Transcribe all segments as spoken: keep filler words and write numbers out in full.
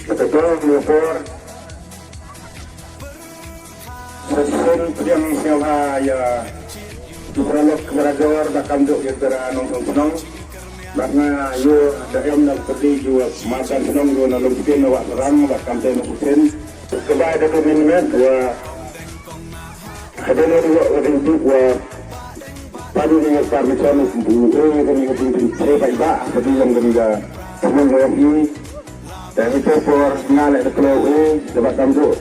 Kata ka por, sa shisien pdiang sngewbha ïa ki paralok ki para jor ba kam duk ïa ki para nongshong shnong. Ba nga ïoh da em na pyrdi ki wa marjan shnong ki wa na Lumskin na Wahsarang ba kam te na Lumskin. Kaba da ka min met wa hadien wa ding tip wa Padu ni ngat par ni chon bu e ni kan ni kan tin che pai ba padu yang kan ga padu yang i. Dan itu por na le ko e da ba tam tu.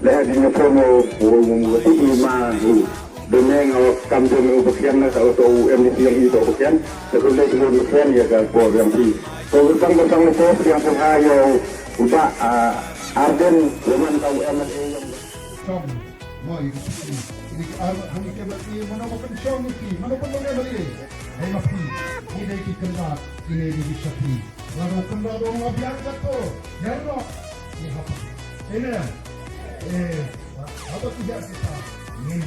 Le ha ni ko mo bu mu ti ma hi. Dene nga kam tu mu bakian na sa to M D C yang i to bakian. Sa tu le tu bakian ya ga por yang i. Ko tang tang ko yang tu ha yo ba Ardent woman kau M L A yang Shong, mo ïa ki phi. Ïa ki ar, ha ki kebet ki, mano ba pynshong ïa ki, mano ba pynlong ïa ki. Hei ma phi, ki dei ki kynrad, ki dei ki shaphang. Lano kynrad ong la biang kato, ïa no, ïa hapa. Ine, eh, haba ki ïa kita, ngin,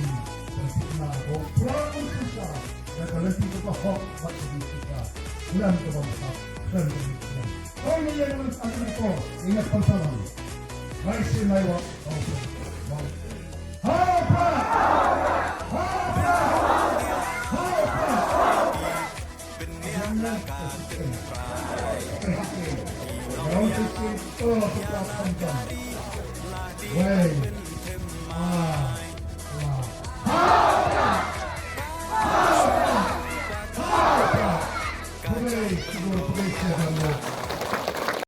pynfitna, ong, pra pynfitna, da ka lynti kaba hok, bad ka lynti kaba, bulan kaba hok, kren kaba hok. Ong ïa ngan, ong ïa ko, ïa ngan pynsalam. Rai sien lai wa.